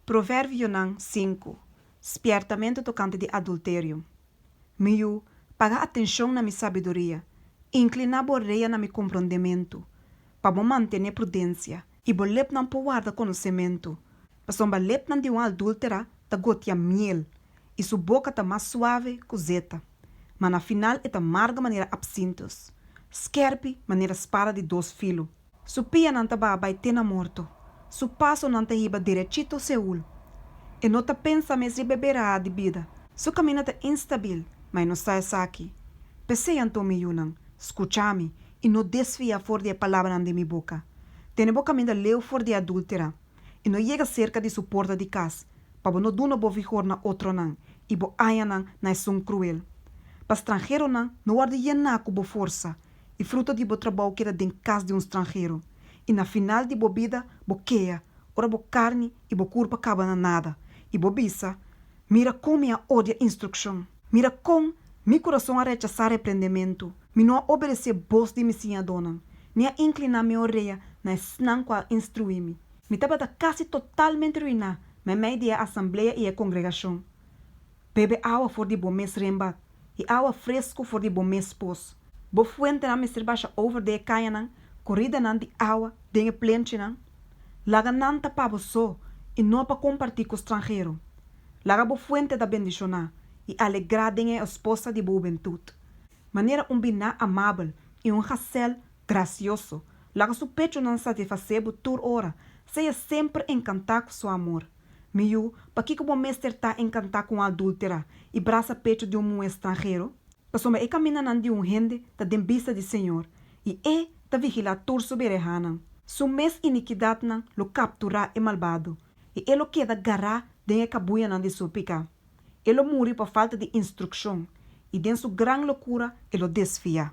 Proverbionan sinku, Spièrtamentu tokante di adulterio. Mi yu, paga atenshon na mi sabiduria, inkliná bo orea na mi komprondementu, pa bo mantené prudensia, i bo lepnan por warda konosementu. Pasobra lepnan di un adúltera ta gotia miel, i su boka ta mas suave ku zeta, ma na final e ta marga manera apsintus, skèrpi manera spada di dos filo. Su pianan ta baha bai te na morto, su pasonan ta hiba derechito Seul. E no ta pensa mes riba e beraha di bida, su kaminda ta instabil, ma e no sa esaki. P'esei anto, mi yunan, skucha mi i no desviá for di e palabranan di mi boka. Tene bo kaminda leu for di e adúltera i no yega serka di su porta di kas, pa bo no duna bo vigor na otronan i bo añanan na esun kruel. Pa stranheronan no wòrdu yená ku bo forsa i fruto di bo trabou keda den kas di un stranhero, i na final di bo bida bo kea ora bo karni i bo kurpa kaba na nada, i bo bisa, Mira kon mi a odia instrukshon! Mira kon mi kurason a rechasá reprendementu! Mi no a obedesé bos di mi siñadónan, ni a inkliná mi orea na esnan ku a instruí mi. Mi tabata kasi totalmente ruiná meimei di e asamblea i e kongregashon. Bebe awa for di bo mes renbak i awa fresku for di bo mes pos. Bo fuentenan mester basha over den e kañanan, koridanan di awa den e plenchinan. Laga nan ta pa bo so i no pa kompartí ku stranhero. Laga bo fuente ta bendishoná i alegrá den e esposa di bo hubentut. Manera un biná amabel i un gasèl grasioso, laga su pechunan satisfasé bo tur ora, sea semper enkantá ku su amor. Mi yu, pakiko bo mester ta enkantá ku un adúltera i brasa pechu di un muhé stranhero? Pasobra e kamindanan di un hende ta den bista di señor, i E ta vigilá tur su berehanan. Su mes inikidatnan lo kapturá e malbado, i e lo keda gará den e kabuyanan di su piká. E lo muri pa falta di instrukshon, i den su gran lokura e lo desfiá.